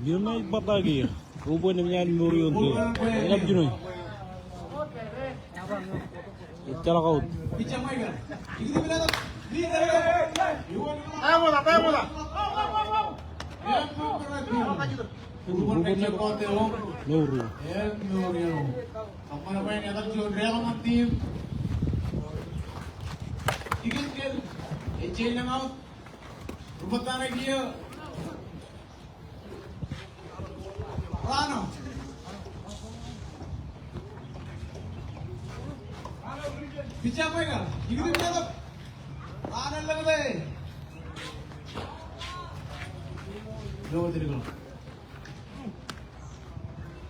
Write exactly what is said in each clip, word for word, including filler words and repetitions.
Iien ṇe ej bōtaab kiiō. Ruo bwebwenato im mour eoon. Ej kab jinoin. Ejjeḷọk out. Ruo bwebwenato. Mour eoon. Rubōt ṇe kiiō. Rano. Pitcher Michael, ikōtmej tok. Rano lōñtā. Lo tirikōḷ.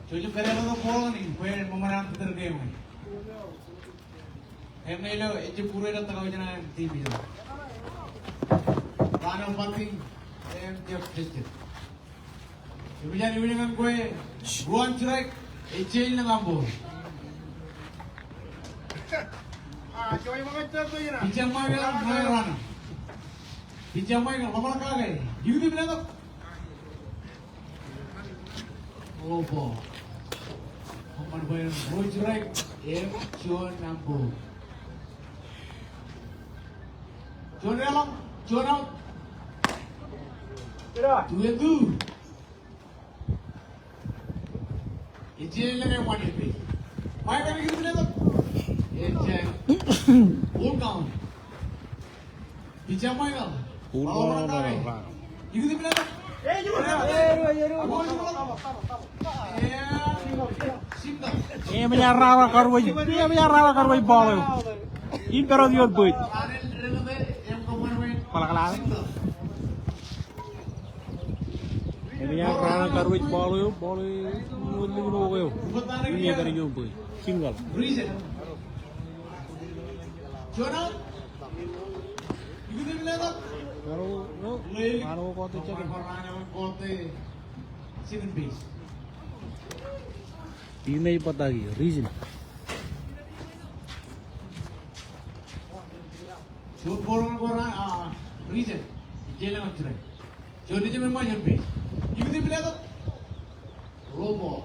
Jouj im pād ilo ball ṇe, bwe ṃōṃan an tōtōr game ṇe. Im ilo ejjab būrueir tok kaujeṇ an team eo. Rano bunting, im jab pitcher. Eṃōj an iwōj ñan kwe, ruo strike, ej change ḷọk aṃ ball. Pitcher Michael, Michael Rano. Pitcher Michael, ḷōmṇak kake, ikōtmej tok. Low ball. Ṃōṃan bwe ruo strike, im juon aṃ ball. Juon deḷọñ, juon out. Two and two. Ej ḷọk eo ṃani pād. Michael ikōtmej tok. Ej full count. Pitcher Michael. Full count. Ikōtmej tok. Single. Eṃōj an rara kar wōj, eṃōj an rara kar wōj ball eo. Im pād wōt ioon base. Kwōḷak ḷọk. Eṃōj an rara kar wōj ball eo, ball eo, ioon likin eo. Im pād ioon base. Single. Rano, Rano kọọte second. Second base. Team eo ej bōtaab kiiō, Rijin. Juon ball eo ko Rano, ah, Rijin. Ejjeḷọk strike. Juon ijin eṃṃan juon base. Ikōtmej tok. Ruo ball.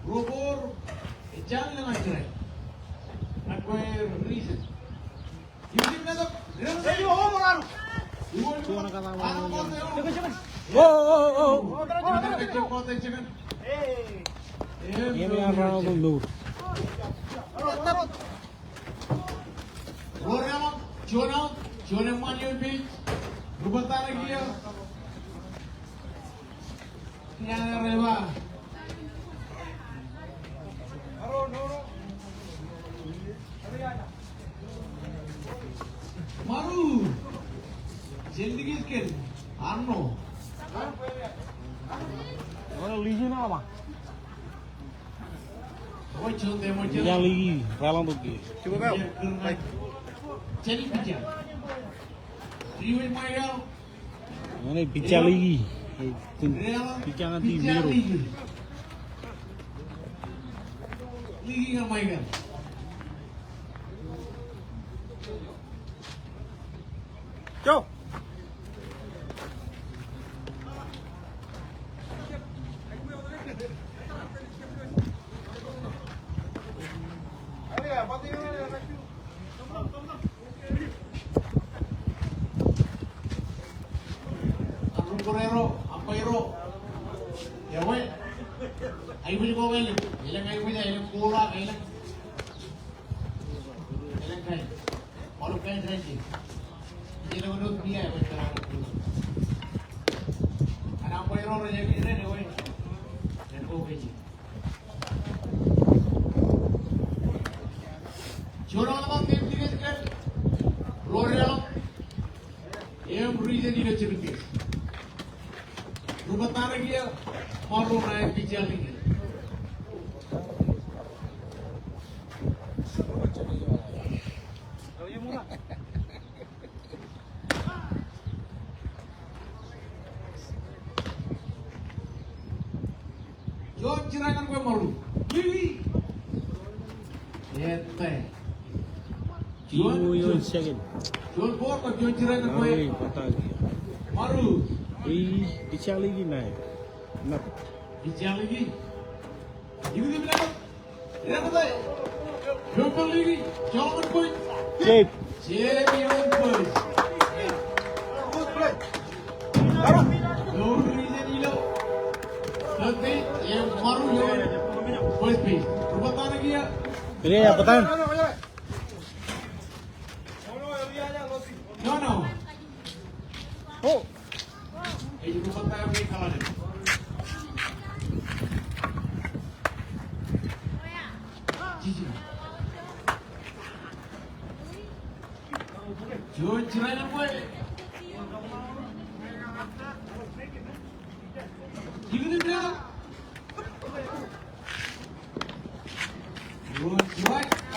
Ruo ball. Ejjeḷọk strike. Ñan kwe Rijin. Oh, oh, oh, oh. Eṃōj an rara ḷọk mour. Ruo deḷọñ, juon out, juon eṃṃan ioon base. Rubōt ṇe kiiō. Ñan eo rej ba. Maru. Jen likij kōn. Arno. Arno likij ṇe ba. Ij liki, raelōñ tok kiiō. Jen pitcher. Ij pitcher liki. Pitcher ñan team eo. Liki ñan Michael. Joe. Arro Guerrero, umpire ro. Ewe. Aiboojoj ko elōñ. Elōñ aiboojoj, elōñ kola, elōñ. Elōñ kain. Ṃaroñ kain ranje. Ije ilo wōt nia, ewe. An umpire ro rej āinwōt ewe. Ren ko keje. Juon ḷọk im tiket kōn ruo deḷọñ. Im Rijin ilo second base. Rubōt ṇe kiiō, Maru ṇe pitcher liki. Juon strike ñan kwe Maru. Liki. Ete. Juon, juon second. Juon ball kab juon strike ñan kwe. Maru, bata kiiō. Maru. Ej, ejjeḷọk liki ṇae. Ṇa. Ejjeḷọk liki. Ikuti minit. Safe. Kile, ya, batan. No, no. Oh.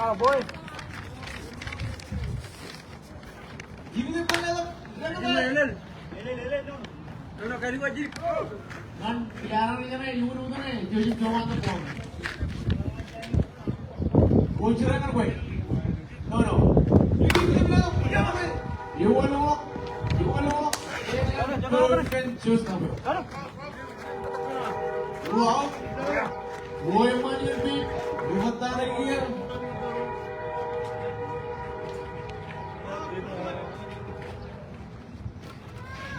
Ah, boy.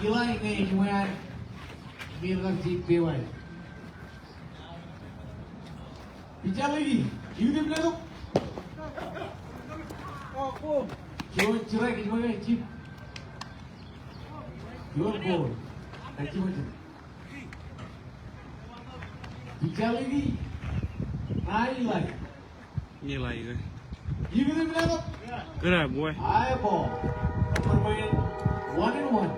Eli ñe ej wāān, men kab jab pewaaj. Pitcher liki, ikuti minit eo. Juon strike, ej wāān, jab. Juon ball. Ej jab. Pitcher liki. Ṇae Eli. Eli ke. Good eye, boy. High ball. One and one.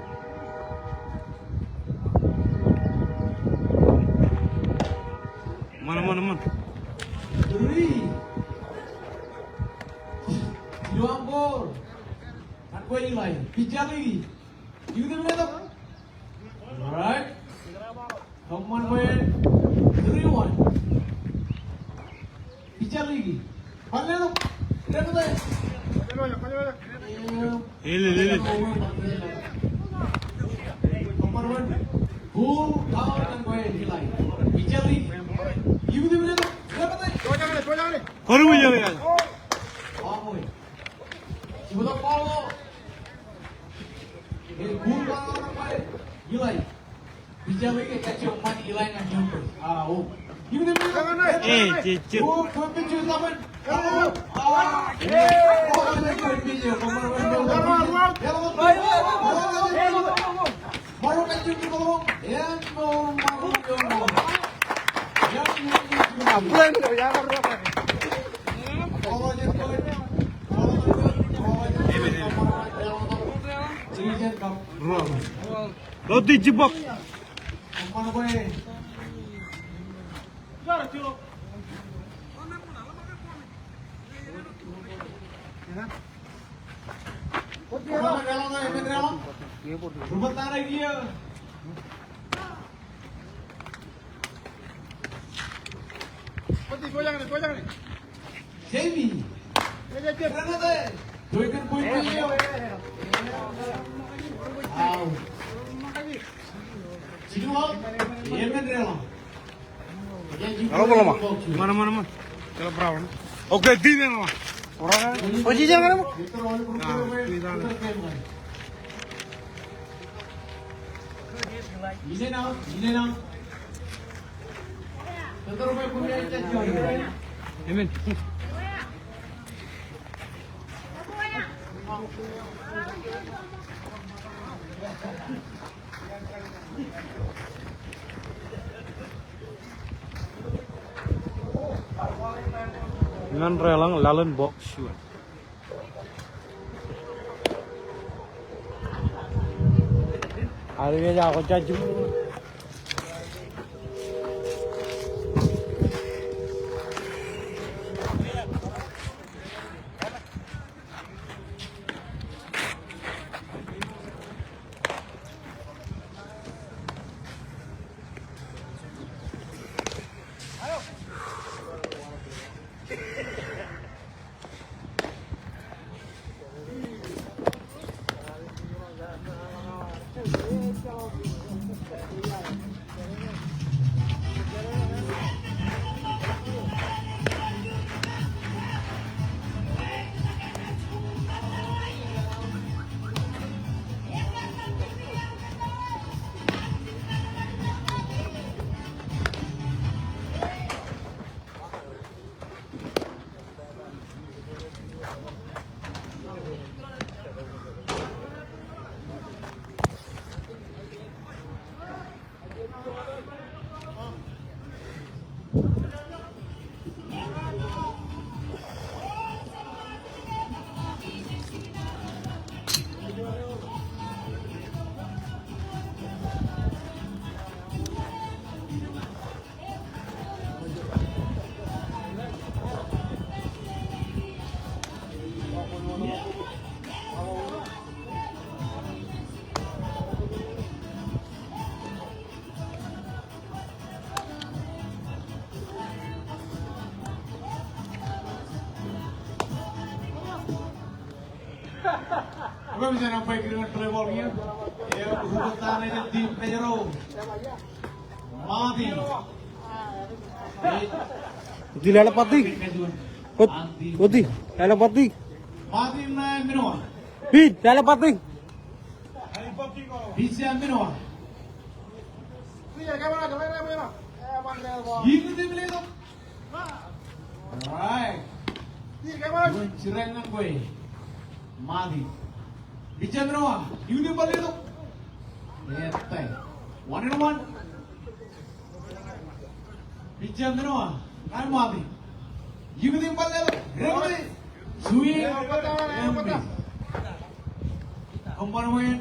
Eṃṃan, eṃṃan, eṃṃan. Three. Juon ball. Ñan kwe Eli. Pitcher liki. Ikuti minit eo. All right. Come on, man. Three one. Pitcher liki. Pālle tok. Ilo, ilo, ilo. Come on, man. Full count ñan kwe Eli. Pitcher liki. Ikuti minit eo. Kōrā, kōrā. Wrong way. Jibwe tok ball. Ej kuur ball ñan kwe Eli. Pitcher liki ej kajjioñ ṃan Eli ñan juon base. Ah, oh. Ej, ej, ej. Oh, kwe pitcher eo. Ah, oh. Roti jibak. Jamie. Out. Ḷōmṇak, ḷōmṇak. Ṃan, ṃan, ṃan. Kōḷḷap bar awa. Okay, di ṇe ḷōmṇak. Ojije ṇe ṃan. Ah, di ṇe. Amen. Ñan reḷañ laḷ in box juon. Aolep ej aō jajjum. Oti, lale bati. Ot-, oti, lale bati. Pete, lale bati. All right. Juon strike ñan kwe. Mati. Pitcher minowa. Ikūti ball eo. Ete. One and one. Pitcher minowa. Ñan Mati. Ikūti ball eo. Remedi. Swing. Kōṃṃan bwe en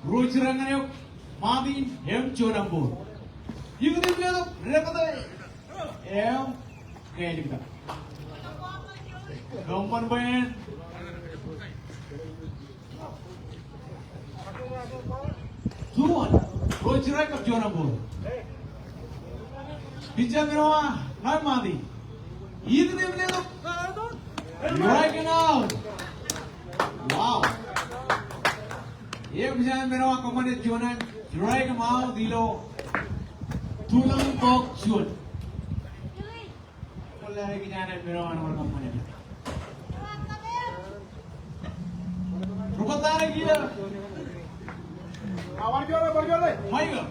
ruo strike ñan eok. Mati im juon ball. Ikūti ball eo. Remedi. Im kōṃṃan bwe en two one. Ruo strike kab juon ball. Pitcher minowa ñan Mati. Ikūti ball eo. Strike out. Wow. Eo, pitcher minowa kōṃṃane juon, strike him out ilo tulōñ tok juon. Ri-bat eo kiiō. Michael.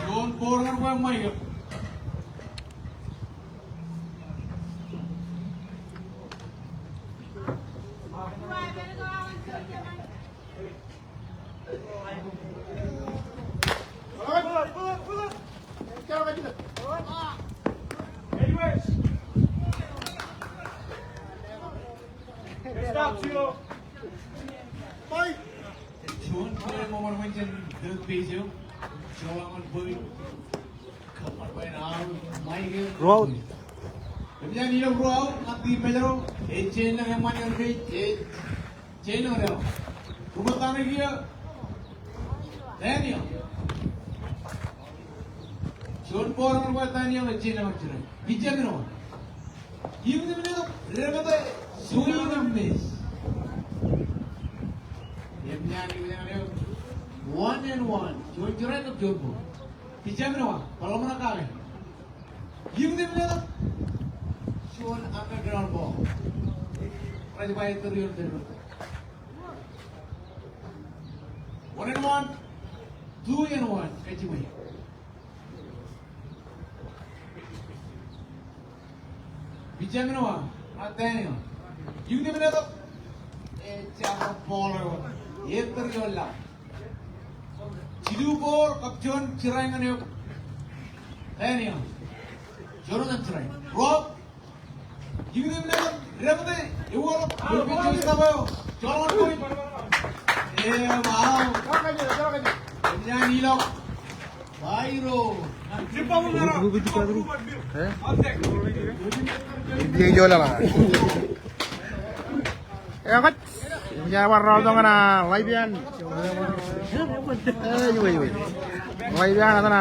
Juon ball ñan kwe Michael. Juon kwe ṃōṃan ṃōṃan jān third base eo. Joḷọk ñan bōd. Ruo out. Eṃōj an ilọk ruo out ñan team Mājro. Ej jān lōñ eṃṃan eo rej, ej jān lōñ eo. Ri-bat eo kiiō. Daniel. Juon ball ñan kwe Daniel, ej jān lōñ strike. Pitcher minowa. Ikūti ball eo, remedi, swing and miss. Eṃōj an ikūti ñan eok. One and one. Juon strike kab juon ball. Pitcher minowa, ball eo ṃōṇōṇō kake. Ikūti ball eo. Juon underground ball. Rej ba ettōr ioon third base. One and one. Two and one. Kajjiṃwe. Pitcher minowa, ñan Daniel. Ikūti ball eo. Ejjab ball eo. Ettōr ioon lap. Jilu ball kab juon strike ñan eok. Daniel. Juon strike. Rob. Ikūti ball eo. Remedi. Ewaḷọk. Joḷọk ñan point. Eṃṃan. Eṃṃan ilọk. Eṃōj an bar rool tok ñan Laipian. Laipian etan.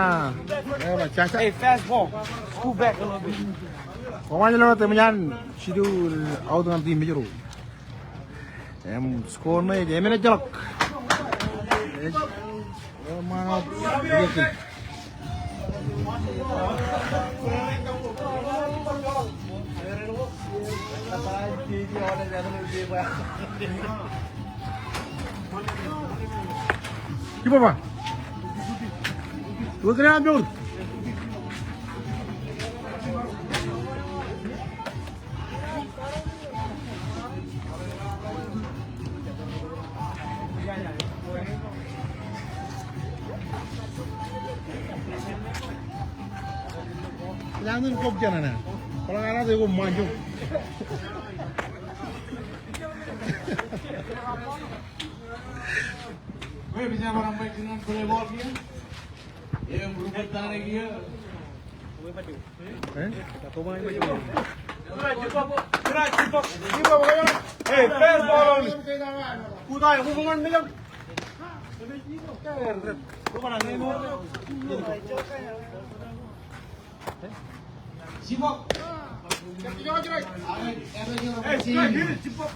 Hey, fastball. Scoot back a little bit. Koṃ ilo eṃōj an jilu out ñan team Mājro. Im score ṇe ej emān ejjeḷọk. Ej, eo, ṃaan out. Ki baba. Iwōj kōn aṃ mour. Lañin kobjana na. Kōḷḷā ḷe ko ṃaanjo. Wōn pija ṃōṇōṇō ṃōk kōn play ball kiiō. Im rūbōt tata kiiō. Eh? Hey, fastball only. Chip up. Hey, strike, hit it, chip up.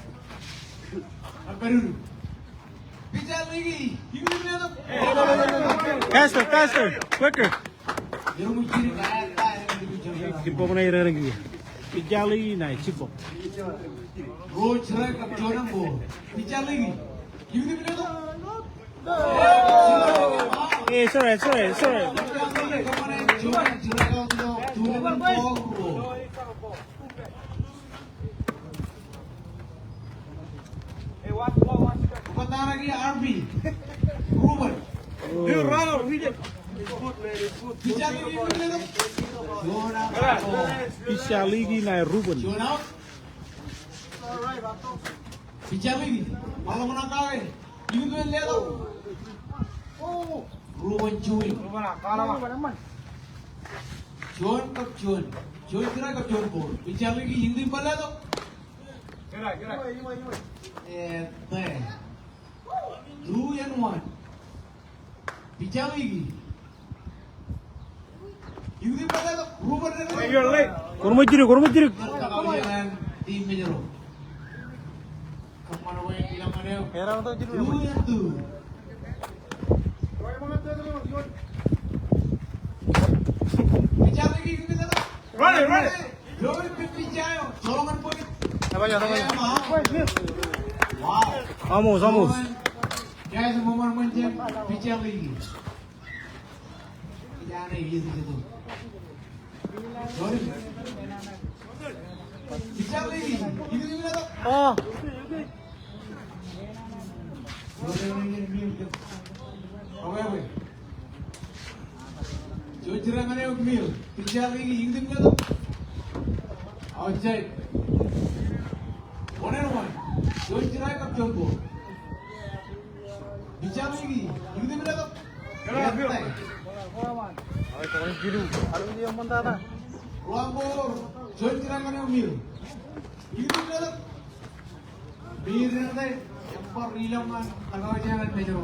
Faster, faster, quicker. Chip up ṇe, rej ri. Pija Liki ṇe, chip up. Ro strike kab juon ball. Pija Liki. Eh, sorry, sorry, sorry. Pija Liki ṇe Ruben. Pija Liki, ṃaḷo ṃōṇōṇō kake. Iuṃwin letok. Ruben juwin. Juon kab juon. Juon strike kab juon ball. Pija Liki, iuṃwin bar letok. Ete. Two and one. Pija Liki. Kōrṃōj jidik, kōrṃōj jidik. Run it, run it. Almost, almost. Outside. One and one. Juon strike kab juon ball. Pija Liki, iuṃwin letok. Ruwaṃ ball, juon strike ṇe Mil. Iuṃwin letok. Mil ṇe, ebar ilọk ñan kōtḷọk jān mejro.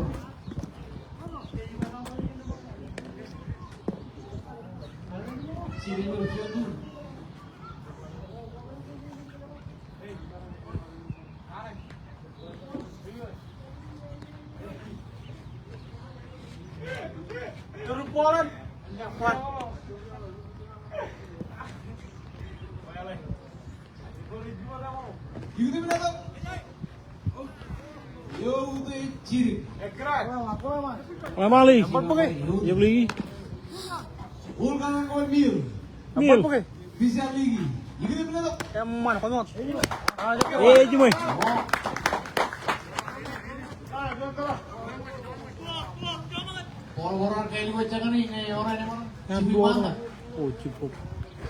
Ṃaḷe. Ṃaḷe. Mil. Mil. Pija Liki. Eṃṃan, kōn wōt? Ej ṃwe. Ball, ball, kailukkuun jekdọọn, ñe ewōr an eṃṃan. Ñan ball. O, jidik ball.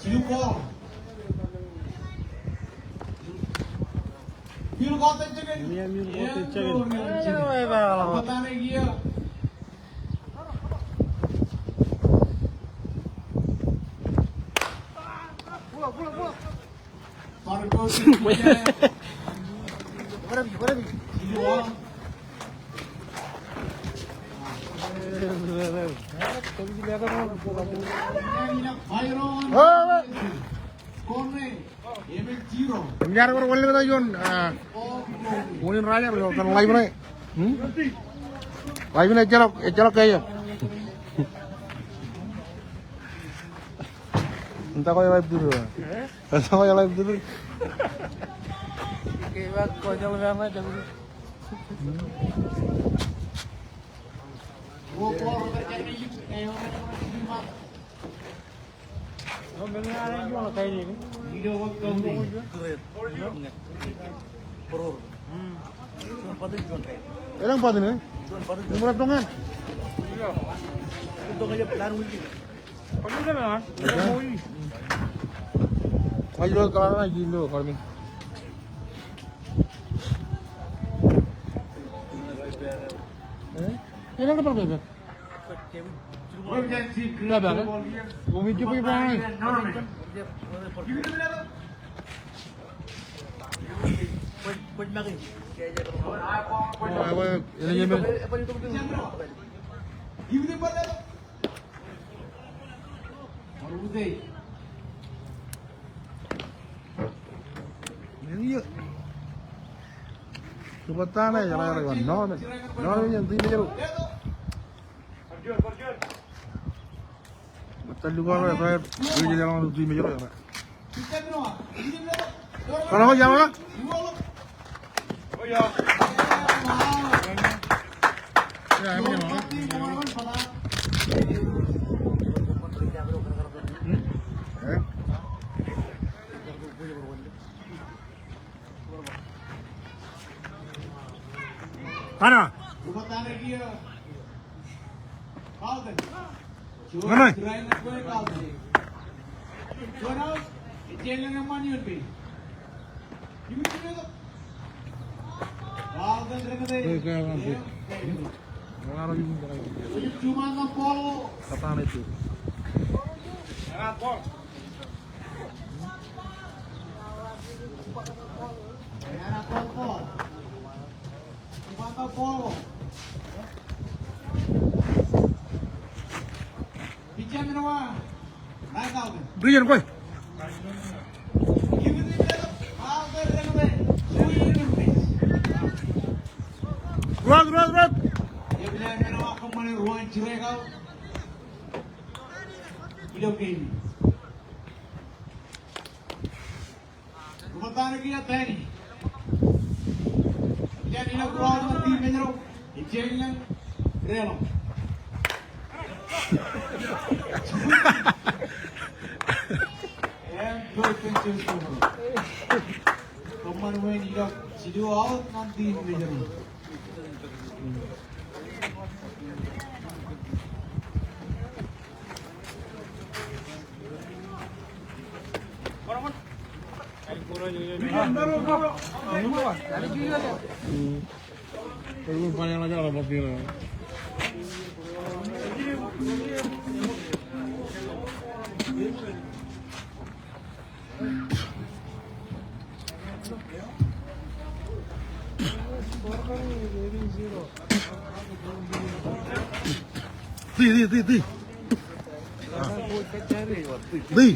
Jidik ball. Mil kọọte jekdọọn. Mil, Mil kọọte jekdọọn. Eo, eo, eo, eo. Kōtḷọk jān kiiō. Im jaar bar wanlōñ ta ioon, ah, unin rajar ioon kōn live ṇe. Hmm? Live ṇe ejjeḷọk, ejjeḷọk ke eo. Eñtaan ko live tutu. Eñtaan ko live tutu. Elōñ button e? Eṃṃan button e? Ri bōttan eo, ej ḷōmṇak, ej ḷōmṇak. Ḷōmṇak eo, ij ḷōmṇak eo. Ṃōttan lukkuun eo, ej ḷōmṇak eo, ij ḷōmṇak eo. Kana. Ṇe. Ri jen kwe. Ruat, ruat, ruat. Ri bōttan eo kiiō Tani. Jen ilọk ruwaak ñan tiim Mājro. Ejjeḷọk deḷọñ. Im bōk Benjamin Sumro. Kōṃṃan wōt ilọk jilu out ñan tiim Mājro. Ti, ti, ti, ti. Ti.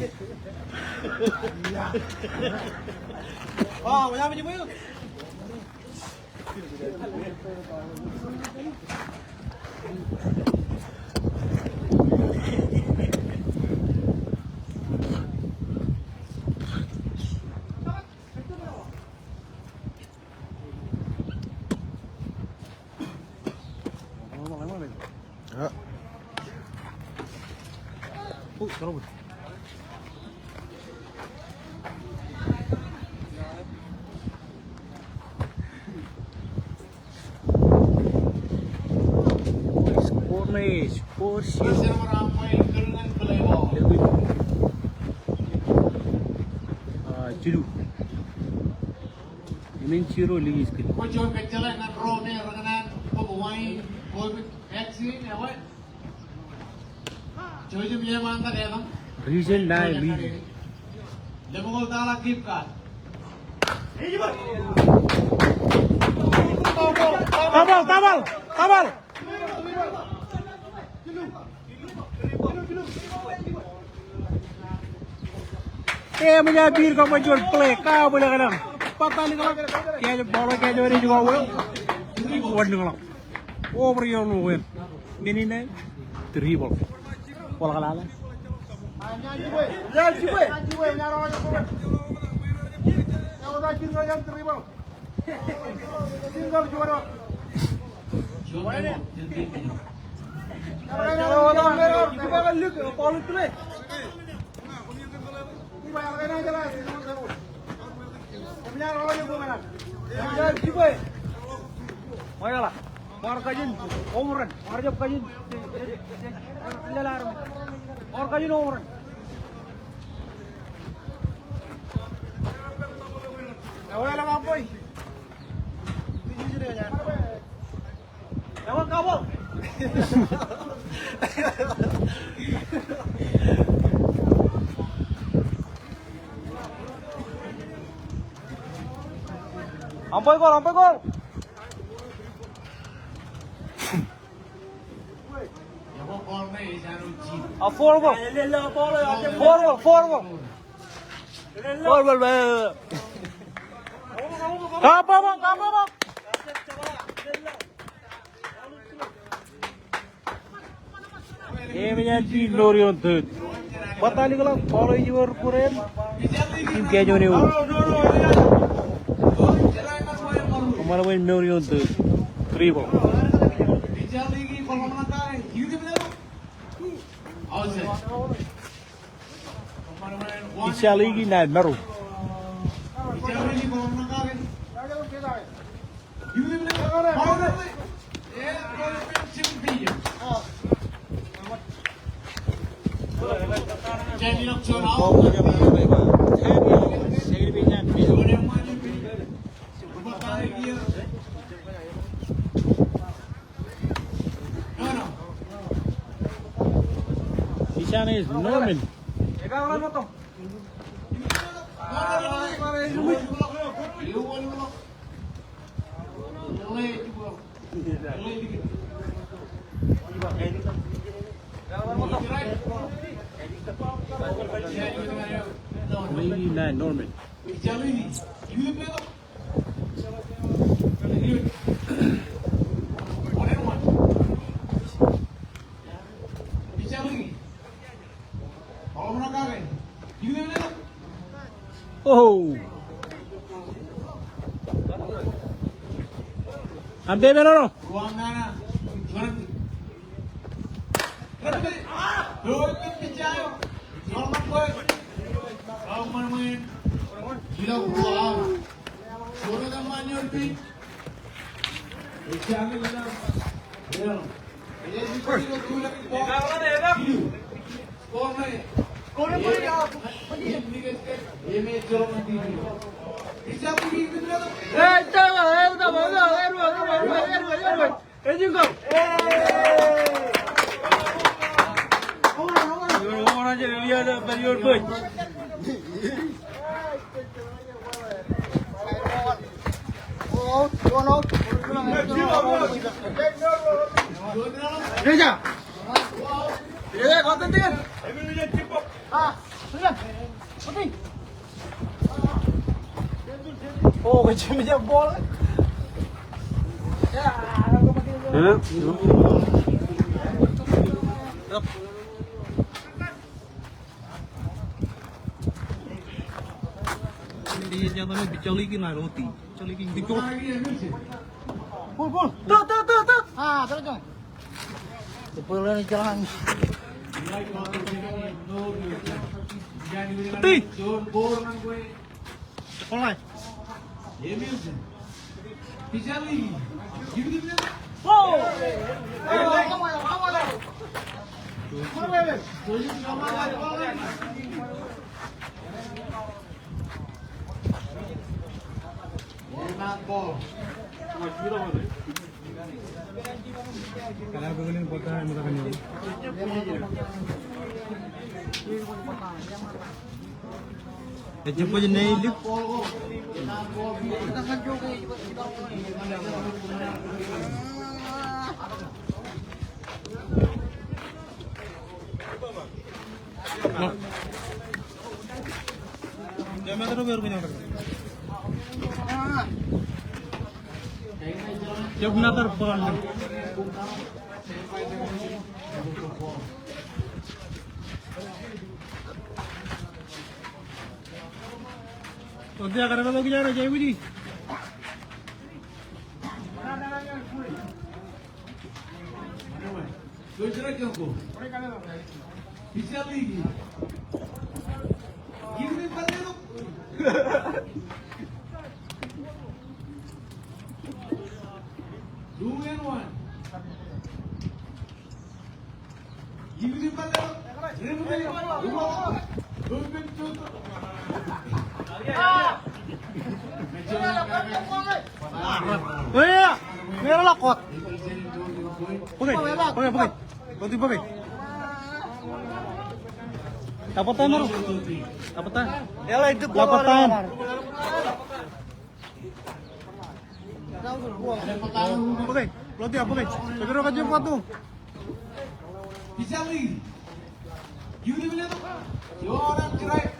Score ṇe, score sio. Ah, jilu. Emān zero Likiskin. Region nine league. Double, double, double. Eṃōj aō piir kab ṃōj juon play, kaabōl ekōṇaan. Bōttan ikōṇaan. Kōj ball, kōj rej kọọte. Wōn ikōṇaan. Over ioon wōn. Men in nine. Triple. Ball kōṇaan. Umpire call, umpire call. A four ball. Four ball, four ball. Four ball, ball. Kabbokbok, kabbokbok. Game eo ej mour ioon third. Bōtab ḷọk ball eo ej wōr bōd eṇ im catch eo ej wōr. Kōṃṃan bwe en mour ioon third. Three ball. Ijjeḷọk ṇe maro. Ijjeḷọk ṇe Norman. Lady na Norman. Oh. An pepe ṇoṇo. Ball, ball. Tō, tō, tō, tō. Ah, tō, tō. Tī. All right. Two and one. Bōke, bōke, bōke. Bōke. Tapatan, Maro. Tapatan. Lapatan. Bōke. Lotia, bōke. Bōke ro kajjioñ batu. Pitcher league. Yu ti minit. Jordan strike.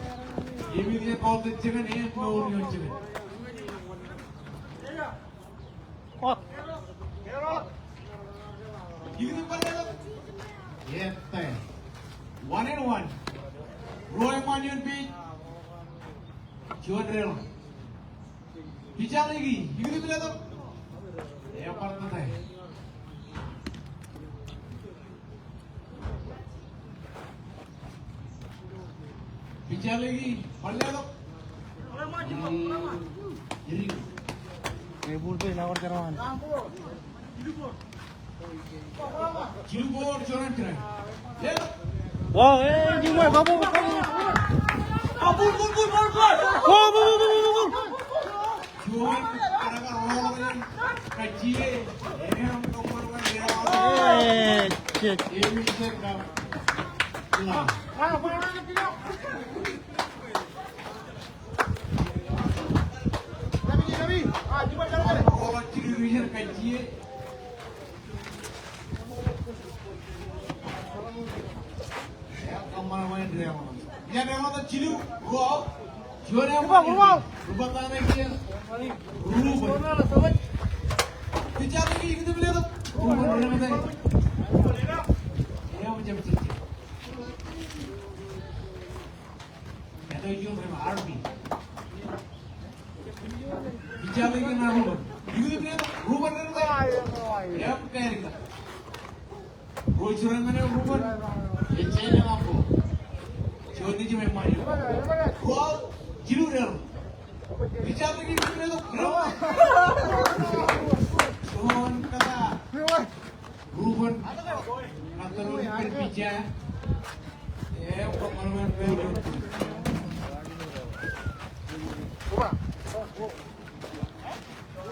Yu ti minit. Kọọt. Yu ti minit. One and one. Roy Mannion pitch. Juon run. Pitcher league, yu ti minit. Ej bar tōt. Pitcher league, bar letok. Ej ball pej, bar letok. Wow, eh, jiṃwe, babu, babu. Wow, babu, babu, babu. Eh, shit. Ej bar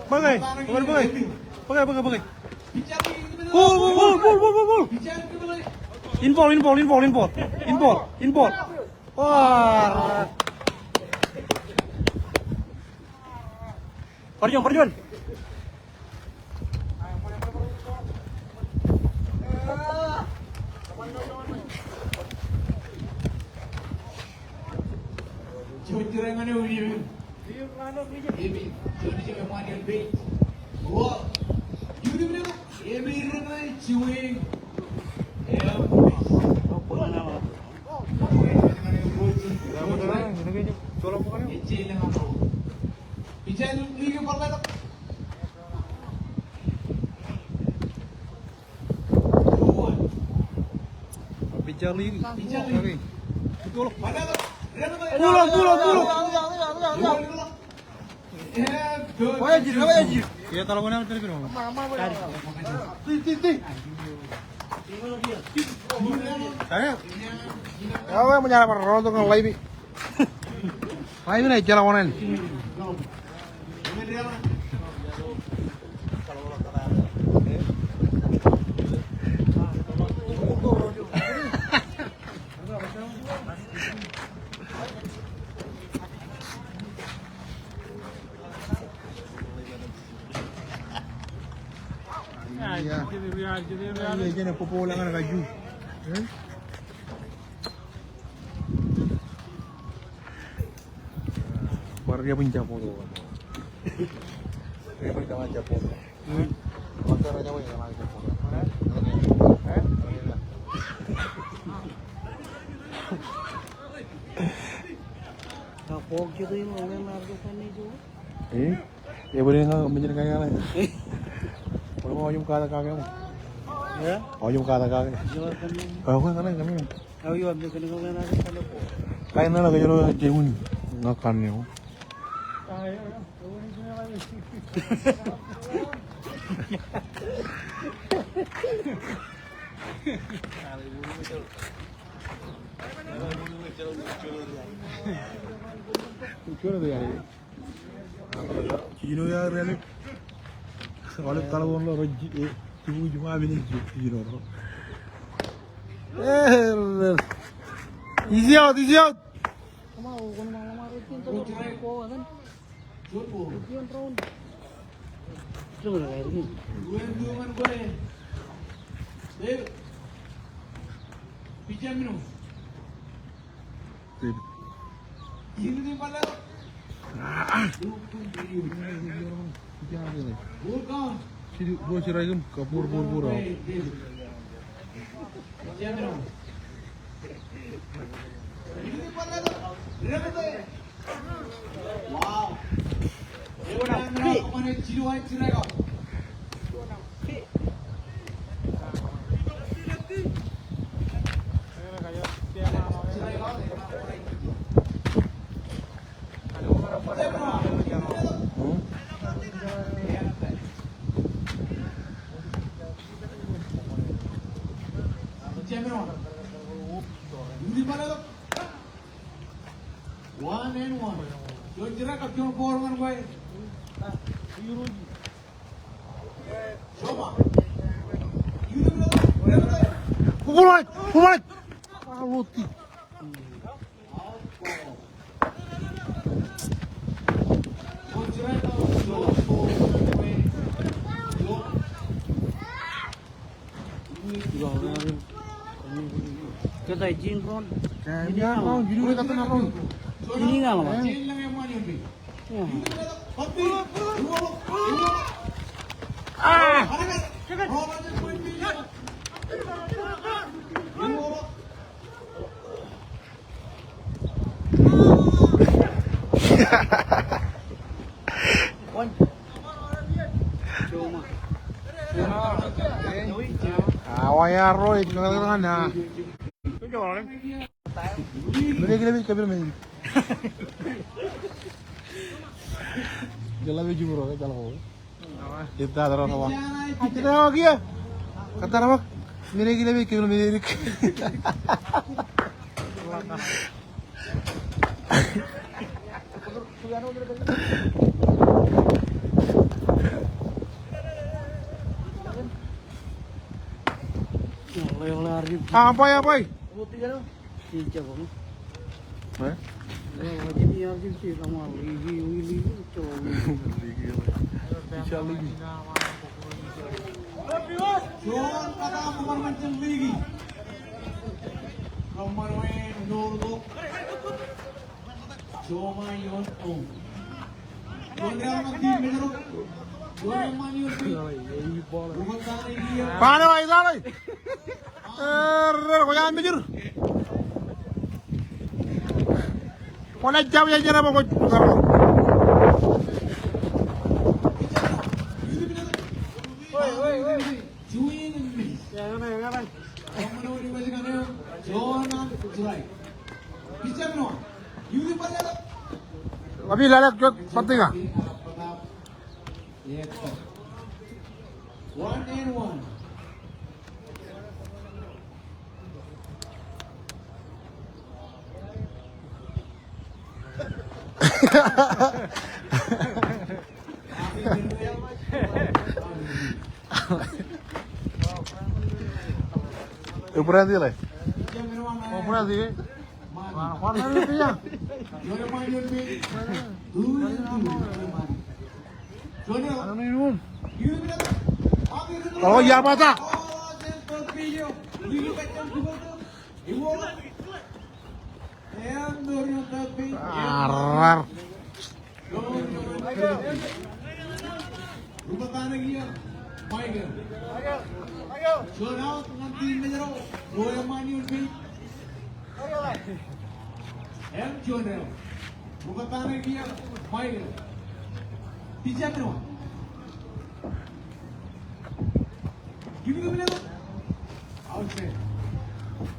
Bōke, bōke, bōke. Bōke, bōke, bōke. Ball, ball, ball. In ball, in ball, in ball, in ball. In ball, in ball. Ball. Bar juon, bar juon. Pitcher league. Pitcher league. Pull up, pull up, pull up. Ej, ej, ej. Ti, ti, ti. Ej, ej, ej. Ej, ej, ej. Five minute ejjeḷọk oṇāān. Ij kōṇaan bōk ball ñan kajju. Bar referee in jab ball. Referee in jab ball. Eh? Ej bōlen ña, mejān kain ña. Bōlen ña, ojom katak kake. Ya? Ojom katak kake. Eo, kain ña, kain ña. Kain ña, kain ña, ej bōlen ña, kain ña. Jino ya rālik. Aolep taḷboon ḷọk rej, eh, jibuj ṃamin ej jino ro. Eh, easy out, easy out. One and one. Juon strikeout, juon ball ñan kwe. Bubulwaj, bubulwaj. Kōtā ijin ron? Inning aṃ. Inning aṃ. Awa ya ro, ej kōkōrā ñan na. Mene kile mej kapil mene. Jala mej jumro, jala ko. Ita tara rawa. Ita rawa kia. Kata rawa. Mene kile mej kapil mene rik. Abai, abai. Paano ba ita ḷe? Error, kwōj an mejūr. Kwōnaaj jab ijeṇe bwe kwōj. Ḷapij ḷalek jot, batiña. One and one. Ebrandi le. Ebrandi ke. Wa, wa, wa, wa. Ḷọk iar bata. Arrar. Em juon reo. Rūkōttāne kiiō, Michael. Pitcher eo. Outside.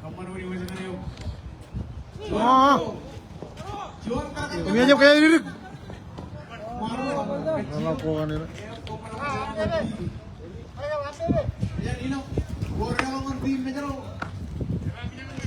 Kōṃṃan wōt eo. Juon. Juon. Juon.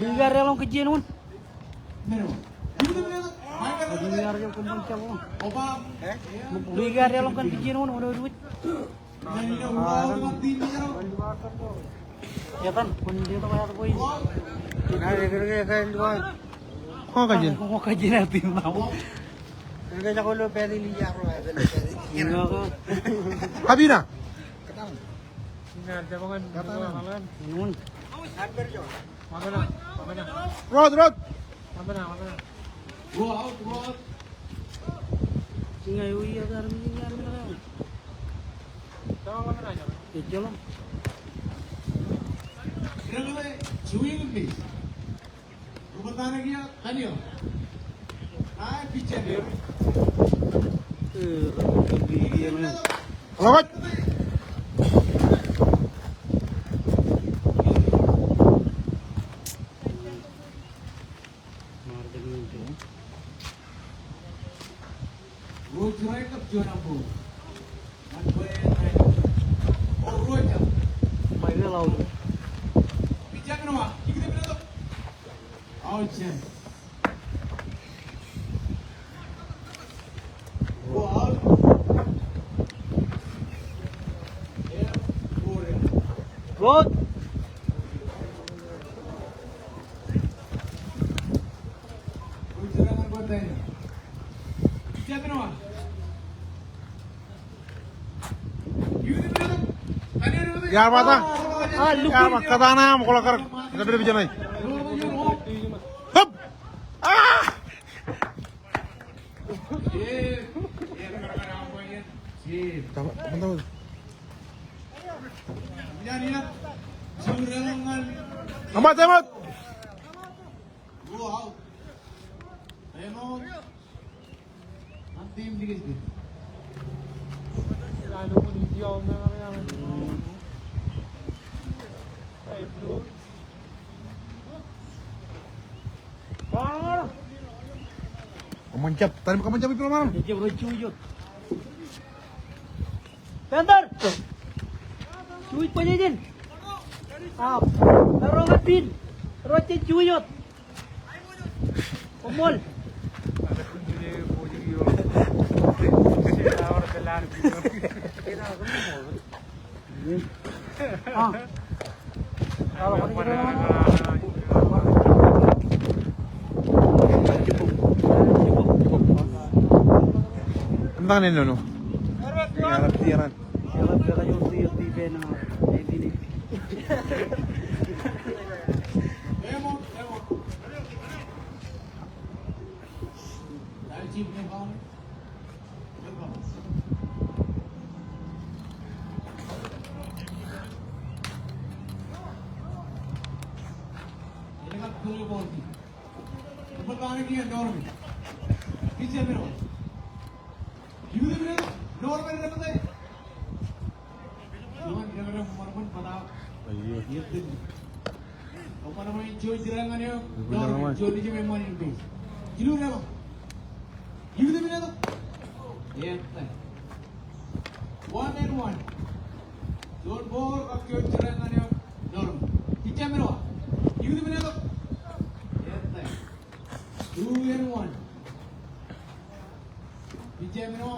Ri-ikaar deḷọñ kajjien wōn. Ri-ikaar deḷọñ kajjien wōn, wōn wōt. Etan, kwōn letok āt bwe. Kwō kajjien. Kwō kajjien āt team eo. Abina. Rod, Rod. Ḷọk. Good. Iar ba ta? Ah, look. Iar ba, kōtaan aṃ, koḷak kar. Ilo pide pijen ai. Hop! Ah! Tama, tama, tama. Nōṃba, tōmak. Kōṃṃan jab, tōmak, kōṃṃan jab ippaṃ, kōṃṃan. Panther! Juuj bajjek in. Aṃ. Ro kar pin. Ro jen juuj wōt. Koṃṃool. Ah. Eṃṃan āinwōt ṇe? One and one. Juon ball, kab juon strike ñan eok Norm. Pitcher eo. Two and one. Pitcher eo.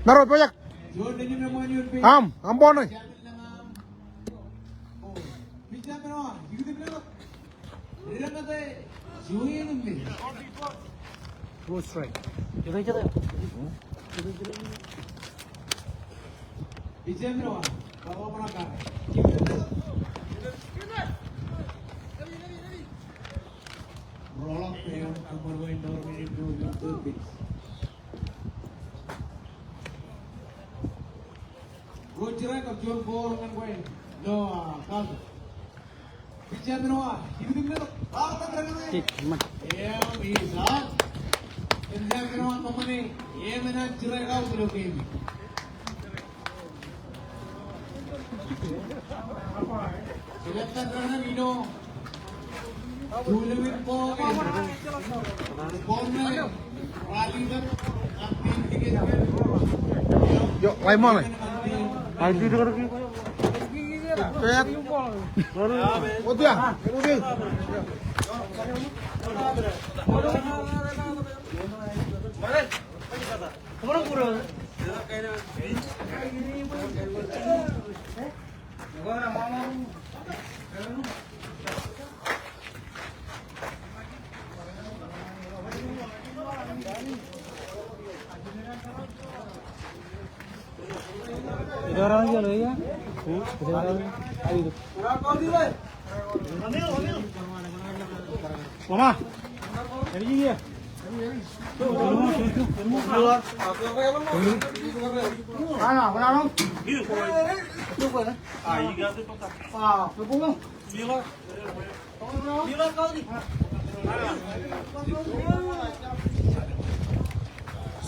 Maroñ, pojak. Aṃ, aṃ ball ṇe. Two strike. Roll up there. Roger, come to your ball and wait. No, uh, come. Pitcher eo, hit eo. Hit, man. Im head eo, company. Im enaaj strike out ilo game. Selected runner eo. Yo, why, Mom? Why did you go to... What the?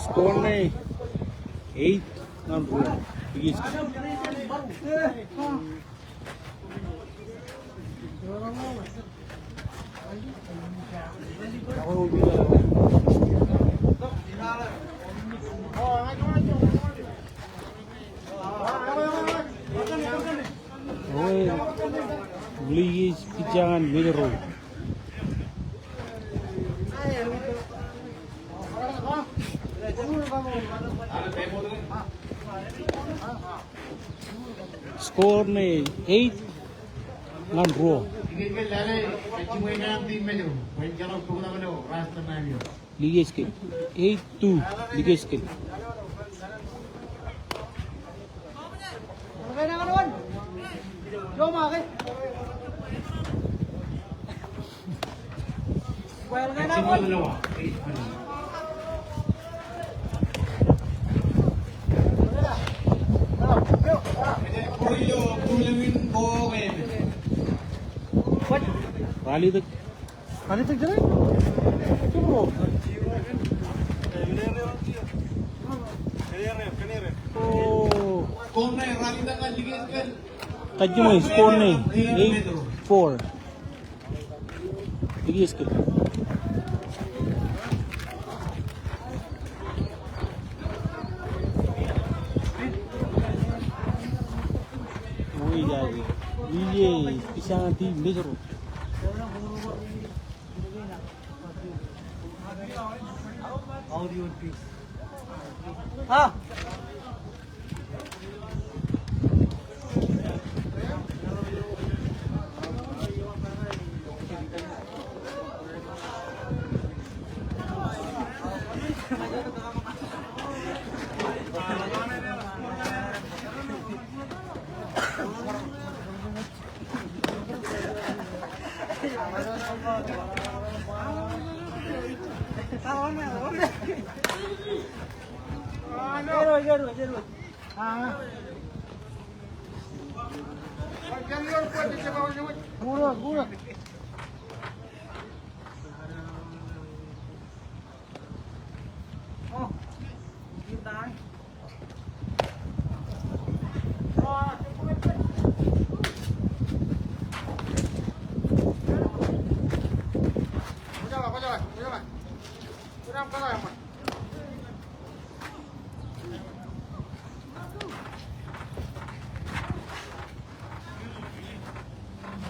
Score ṇe eight ñan ruo. Blue Jays pitcher ñan Mājro. Score ṇe eight ñan ruo. Likeskin. Eight two, Likeskin. Ralitōk. Ralitōk jere? Oh. Kajjiṃwe, score ṇe eight four. Likeskin. Ije, pitcher ñan team Mājro.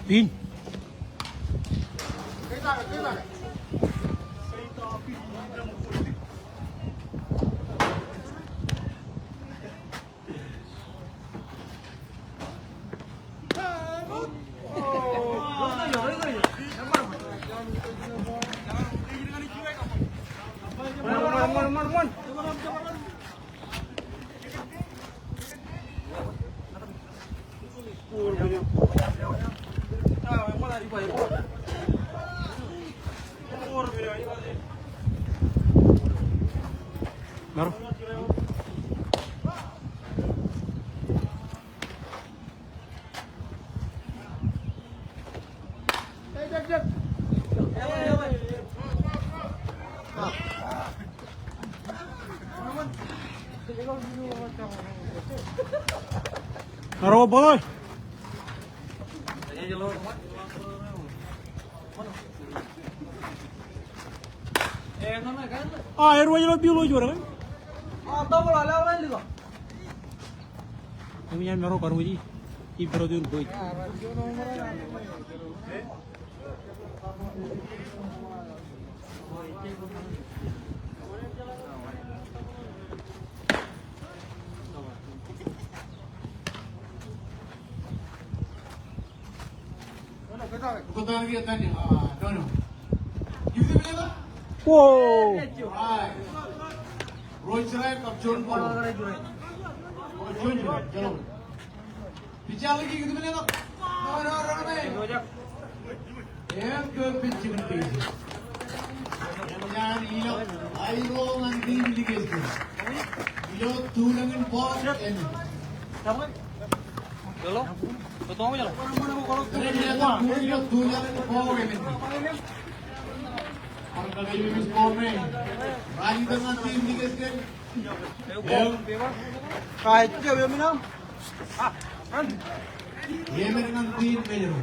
Piñ. Aro bōloi. A, eruj ilo bill eo juon. Emi an maro karuji. Ippān ro tun bōj. Whoa. Roy Chirayak kab John Paul. John Paul. Pitcher ḷọk ikōtmān eo. No, no, no, no. Eṃ kō pitch kōn base. Eṃōj an ilọk aerro ñan team Likkes. Ilo tulōñ in ball eṇ. Hello? Ilo tulōñ in ball eṇ. Bar kake ilo score ṇe. Ralitōk ñan team Likkes. Eṃ. Ka ejjab eṃ ṇe. Eṃ ñan team Mājro.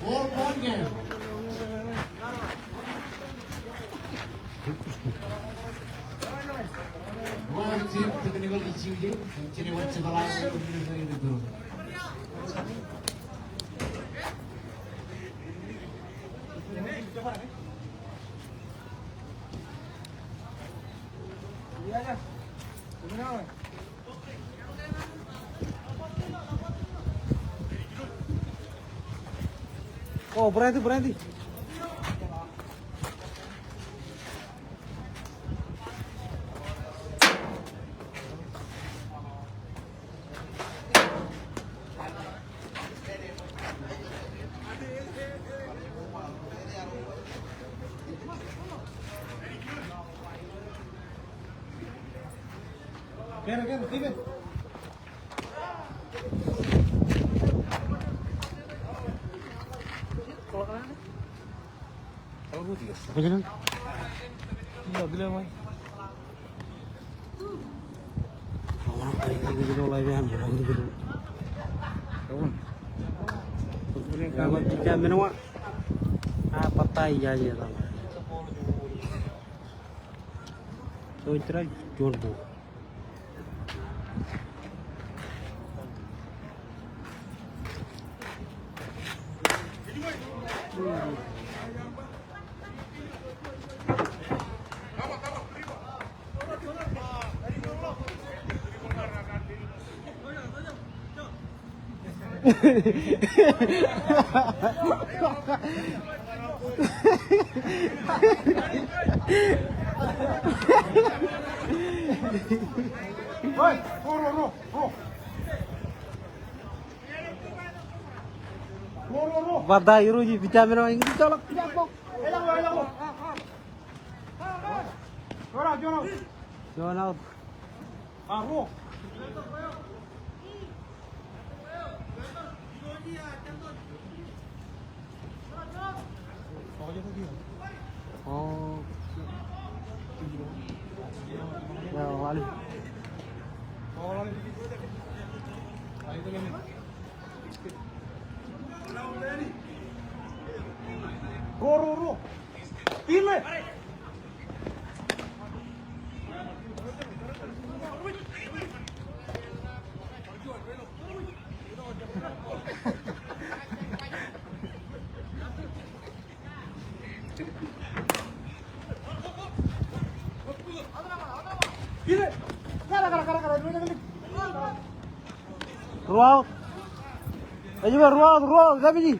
Four point game. Ro chief technical issue je, jine waj jebala, administrative bureau. O, Brandy, Brandy. Bata irooj i Vitamin eo eñin ijolọk. Juon out. O. Ro, ro, ro. Ruo out. Ej ba ruo out, ruo out, David.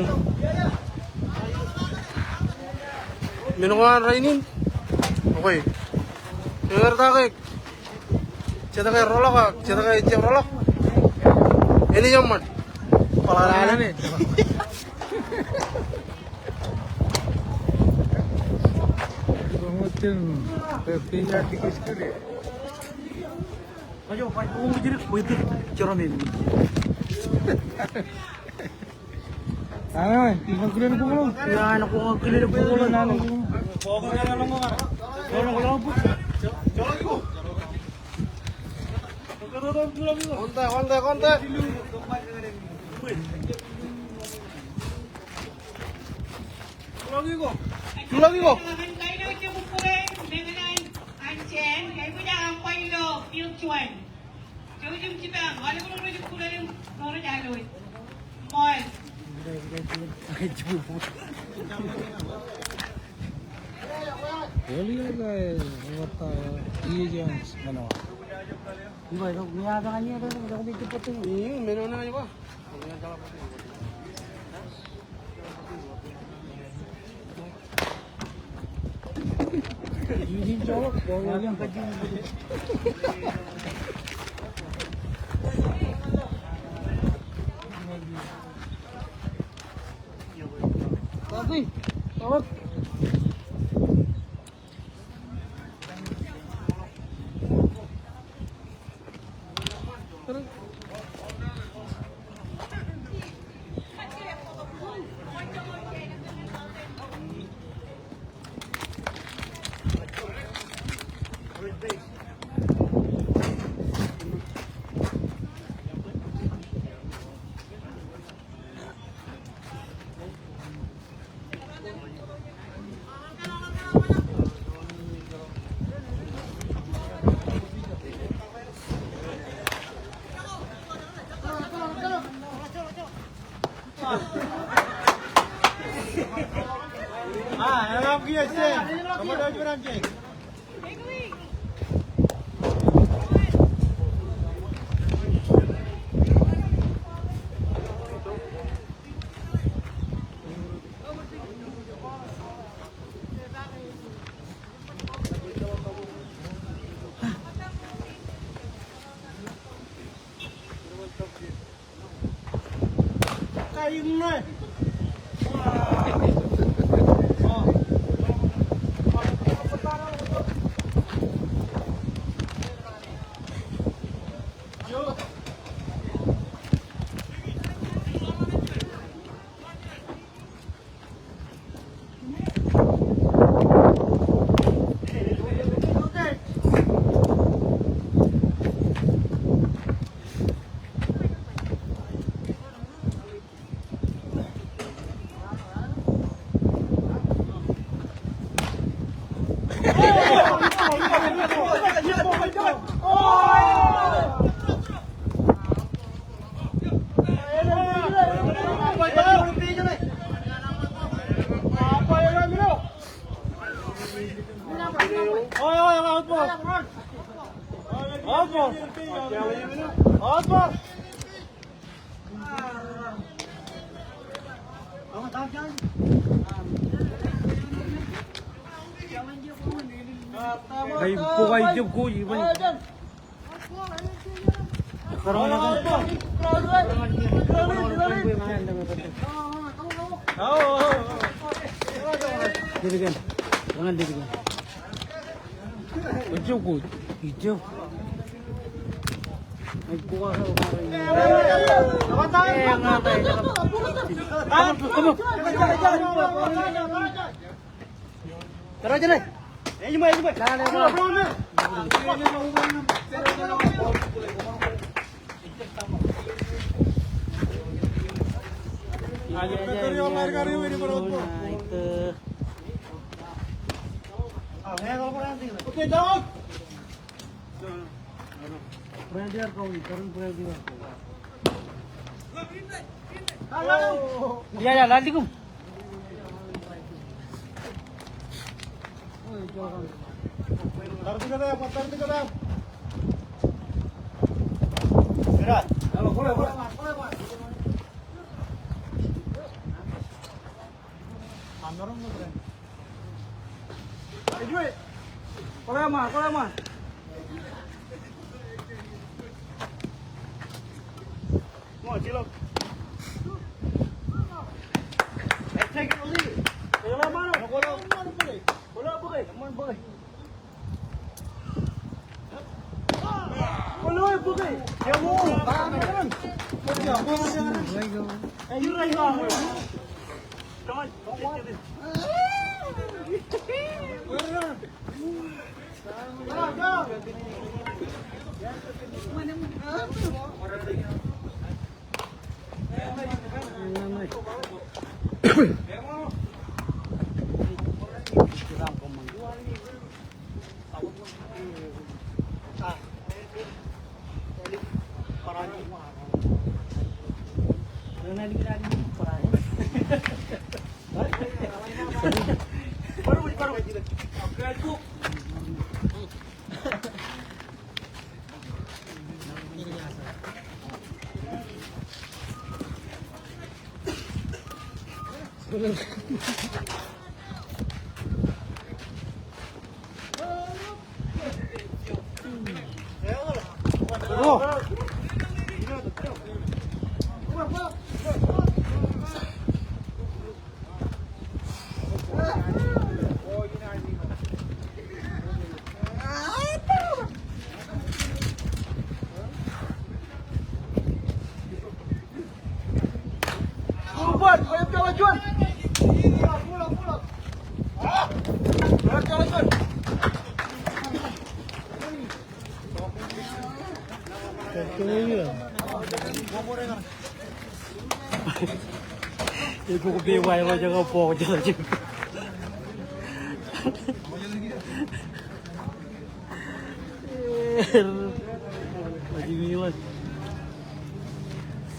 Mm. Men ko an rainin? Okay. Ear ta ke. Jet ke roḷọk ak jet ke ejjab roḷọk. Āinwōt eṃṃan. Bōḷaḷ alen. Ano, ij ba kilel bukḷọk. Ij ba kilel bukḷọk. Kontak, kontak, kontak. Juḷọk iko. Juḷọk iko. Ej bōk ijab ko iban. Ijab ko, ijab. Iya, iya, lalikum. Ej bōk peiṃ ilo jekōb bọọk jekōb.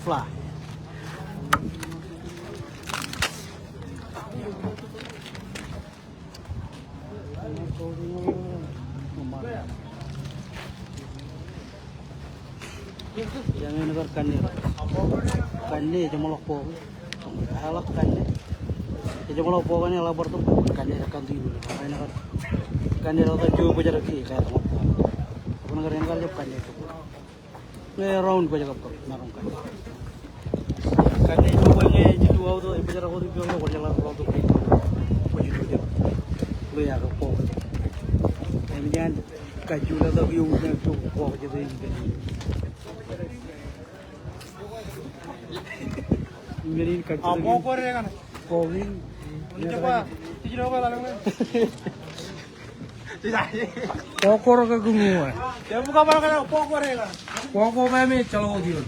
Fly. Ian eo kar kanne. Kanne ejeṃḷọk bọọk. Eḷak kanne. Ejeṃḷọk bọọk eṇ eḷak bar tok. Kanne kar kanne. Kanne kar kanne tok. Kanne tok. Kanne tok. Ñe round bwe ej kab kab maroñ kanne. Kanne ej bwe ñe ej jilu out ej bajrak wōt ippeḷ ḷọk kwōjeḷā round bwe ej kab kab. Lo iar kab kab. Im ñan kajjioñ ḷọk eo ñan tok kọk jete in. Im ñan in kajjioñ. A, bọọk ko re kaṇe. Bọọk in. Bọọk ko re ke kūr ṃōk. Bọọk ko ba me ejjeḷọk wōt ioon.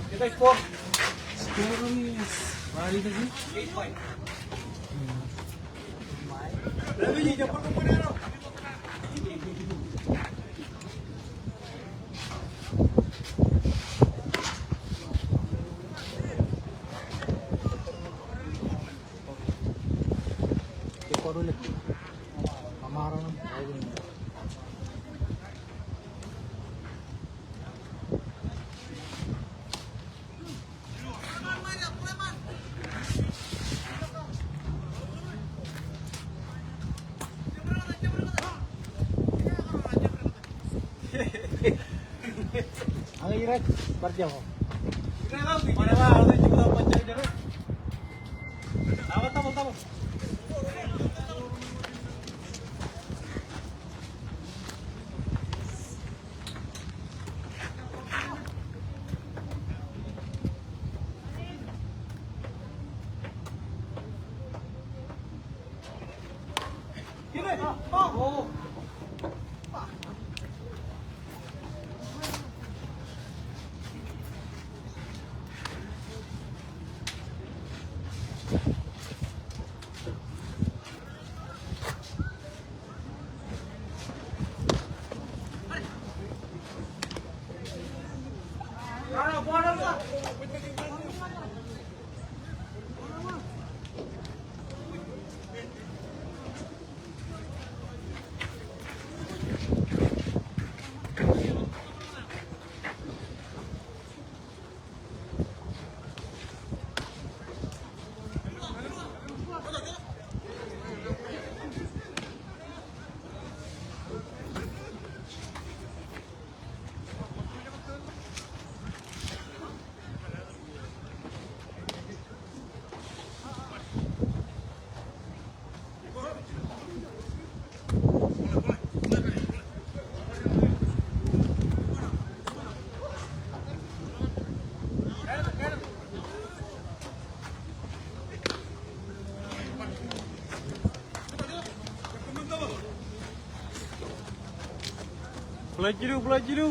Bōlọk jilu, bōlọk jilu.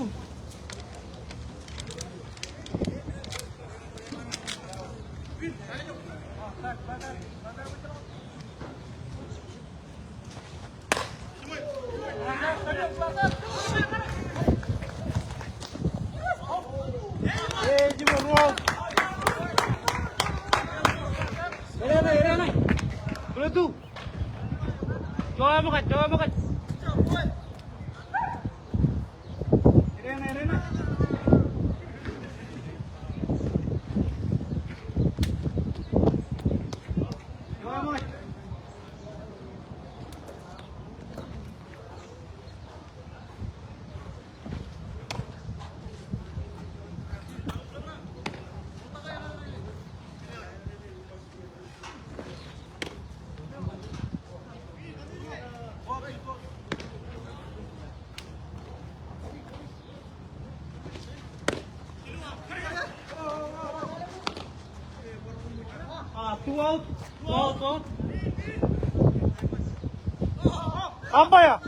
Ah, two out, two out, two out. Umpire.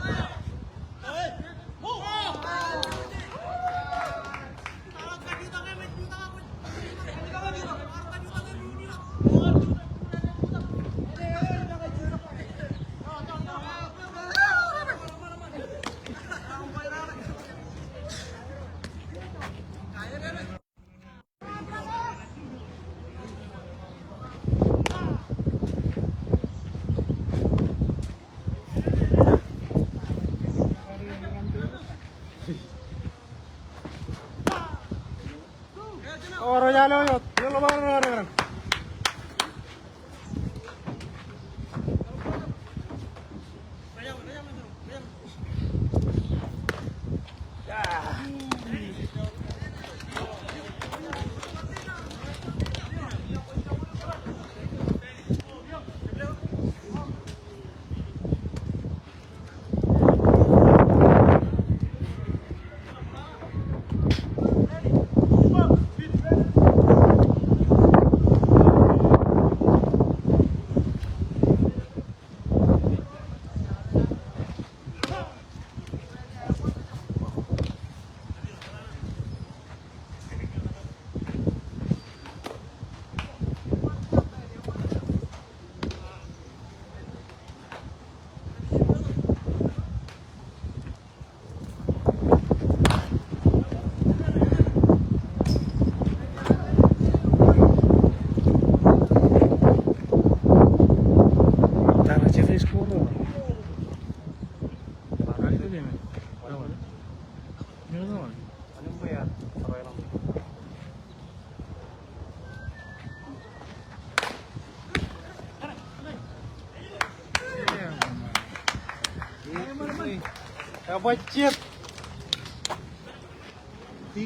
Kabajjek.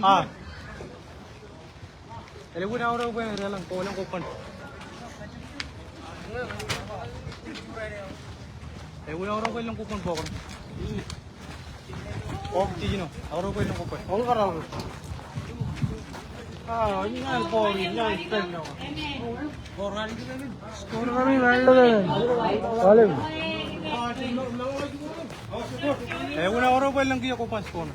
A. Elukkuun aorōk bwe ren deḷọñ, kwō lọñ kobban. Elukkuun aorōk bwe lọñ kobban bọk. Bọk jiljino, aorōk bwe lọñ kobban. Elukkuun aorōk bwe lọñ kiiō kobban score.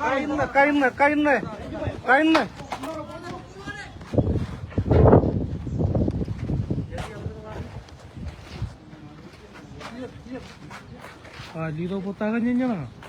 Kain ṇe, kain ṇe, kain ṇe. Kain ṇe. A, lead off eo ta kōn iien ṇe.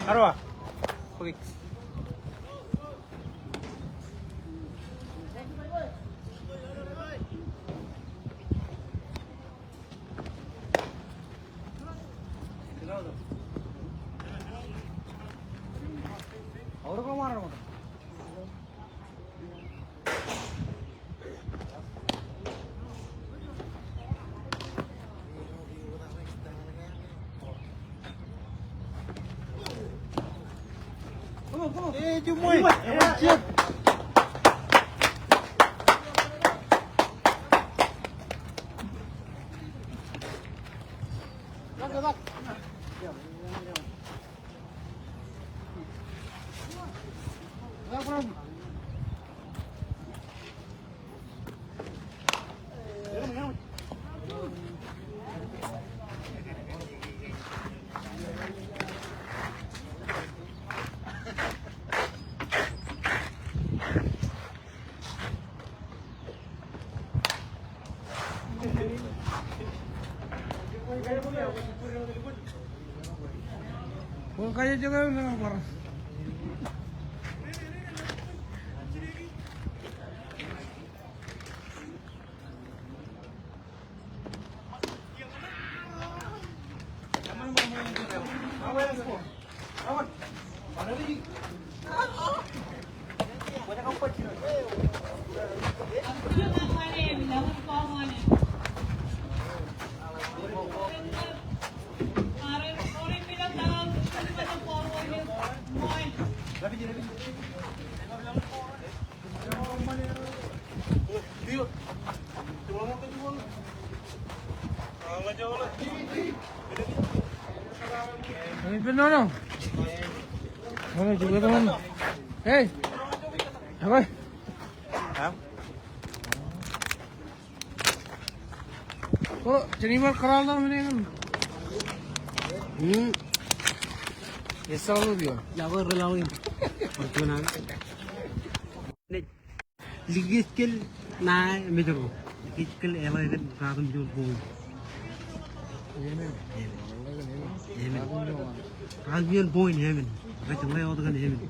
Arwa. Okay. Hey. Haba. O, jen ibar kōrọọl tok men eñin. Hmm. Ej sọọl eo. Likjel ṇae mejro. Likjel eḷḷā kōn ratimjuon point. Amen. Amen. Ratimjuon point, amen. Rej ḷeo wōt kōn amen.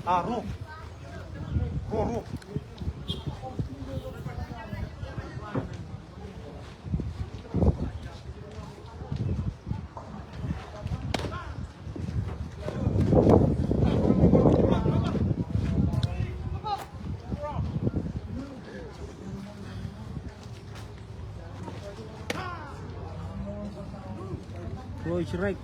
A, ruo. Ruo, ruo. Throw strike.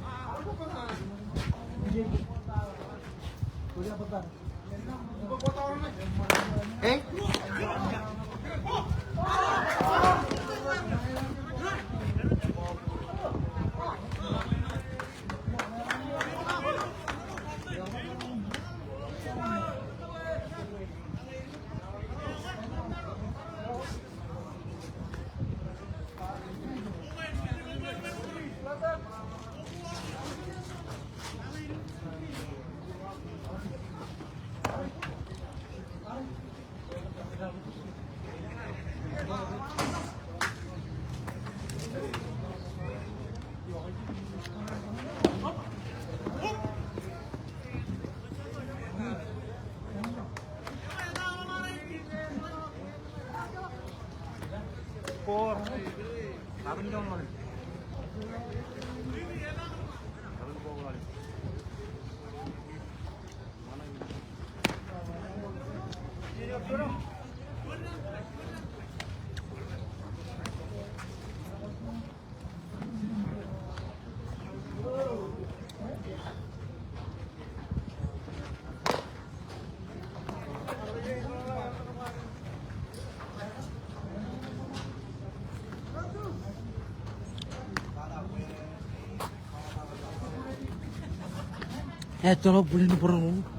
Ettōḷọk bwilin būroṃōṃ.